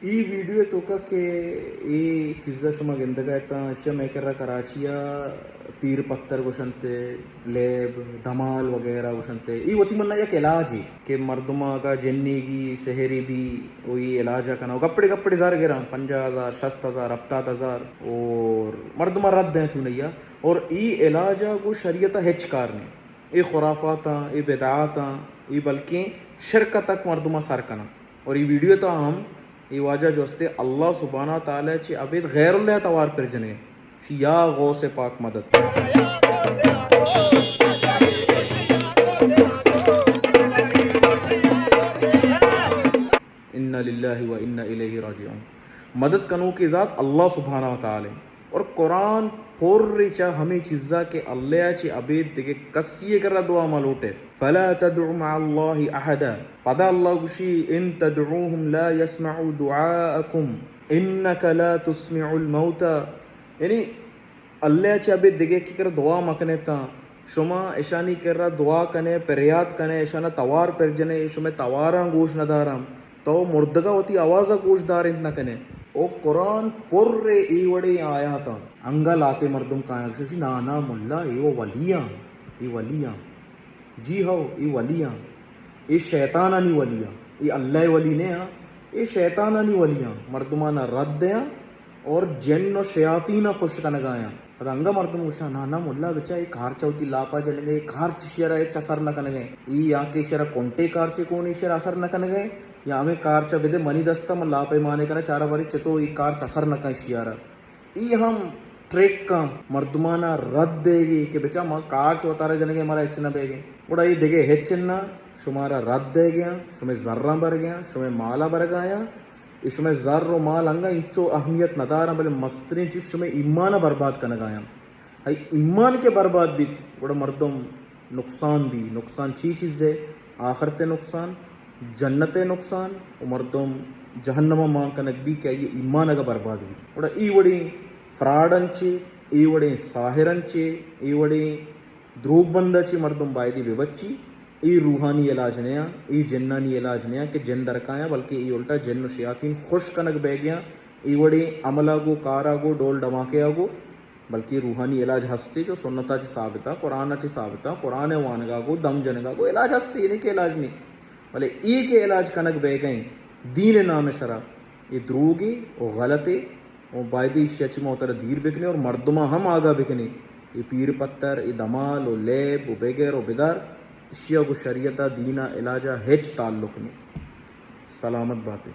ای ویڈیو توکا کہ ای چیزا شما گندگا اتاں، اشیا مئے کرا کراچی ءَ پیر پتر گوشنتے، لیب، دمال وغیرہ گوشنتے۔ ای وتی منا یک علاجے کہ مردم اگا جنیگی، سحری بی، او ای علاجا کنا۔ او گپڑے گپڑے زر گراں، پنجاہ ہزار، شست ہزار، ہپتاد ہزار، اور مردم رد دیں چونیا۔ اور ای علاجا گو شریعت ہچ کار نہیں۔ ای خرافاتاں، ای بدعاتاں، ای بلکیں شرک تک مردم سر کناں۔ اور ای ویڈیو تا ہم ای واجہ جوستے اللہ سبحانہ تعالی چی ابید غیر اللہ توار پر جنے۔ چی یا غوث پاک مدد۔ انا للہ و انا الیہ راجعون۔ مدد کنوکیں ذات اللہ سبحانہ و تعالی۔ اور قرآن پر چہ ہمے چیزا کہ اللہ چی ابید دگہ کسی کرا دعا ما لوٹے۔ فلا تدع مع اللہ احدا۔ پدا اللہ گوشی، ان تدعوهم لا يسمعوا دعاءكم انك لا تسمع الموتى۔ یعنی اللہ چہ ابید دگہ کی کرا دعا مکنے تاں، شما اشانی کرا دعا کنے، پریات کنے، اشانا توار پر جنے، شمے تواراں گوش نداراں، تو مردگا وتی آوازا گوش دارینت نکنے۔ او قرآن پر ای وڑیں آیاتاں۔ انگا لاتے مردم کایاں گوشی، نا نا ملا، ای و ولیاں، ای ولیاں۔ جی ہو، ای ولیاں۔ ای شیطانانی ولیاں۔ ای اللہ ولی نے ہاں۔ ای شیطانانی ولیاں۔ مردمانا رد دیاں اور جن و شیاطین خوش کنگایاں۔ پدا انگا مردم گوشاں، نا نا ملا بچا، اے کارچ وتی لاپا جنگے، اے کارچ شیرا ہچ اثر نہ کنگے۔ ای یا کہ شیرا کنٹے کارچے کون، ای شیرا اثر نہ کنگے، یا ہمیں کارچا بدے منی دستا، من لاپے مانے کنا چارا باری چتو ای کارچ اثر نہ کن شیارا۔ ای ہم ٹرک کن مردمانا رد دے گی کہ بچا ما کارچ وتارا جنگے، مارا ہچ نہ بیگے۔ گڑا ای دگے ہچ نہ، شمارا رد دے گیاں، شمے زراں بر گیاں، شمے مالا بر گایاں۔ اے شمئے زر و مال انگا انچو اہمیت نداراں، بلے مستریں چیز شمئے ایمان ء برباد کنگایاں۔ ہئی ایمان کہ برباد بیت، گڑا مردم نقصان بی۔ نقصان چی چیزے؟ آخرت ء نقصان، جنت ء نقصان و مردم جہنم ء مان کنگ بی کہ آئی ایمان اگا برباد بی۔ گڑا ای وڑیں فراڈ انچے، ای وڑیں ساحر انچے، ای وڑیں دروگ بندہ چی مردم بایدی بہ بچی۔ ای روحانی علاج نیاں، ای جنانی علاج نیاں کہ جن درکایاں، بلکہ ای الٹا جن و شیاطین خوش کنگ بیگیاں۔ ای وڑیں عملا گو، کارا گو، ڈول ڈماکیا گو، بلکہ روحانی علاج ہستے جو سنتا چی ثابتا، قرآن چی ثابتا، قرآن وانگا گو، دم جنگا گو علاج ہستے، یہ نہیں کہ علاج نہیں۔ بلے ای کہ علاج کنگ بیگئیں دین نام سرا، ای دروگی و غلطے۔ و بایدی ایشی ء چہ ما وتارا دیر بکنیں اور مردماں ہم آگاہ بکنیں۔ اے پیر پتر، اے دمال و لیب و بگر و بدار، ایشی ء گوں شریعت ء دین ء علاج ء ہچ تعلق نہیں۔ سلامت باتے۔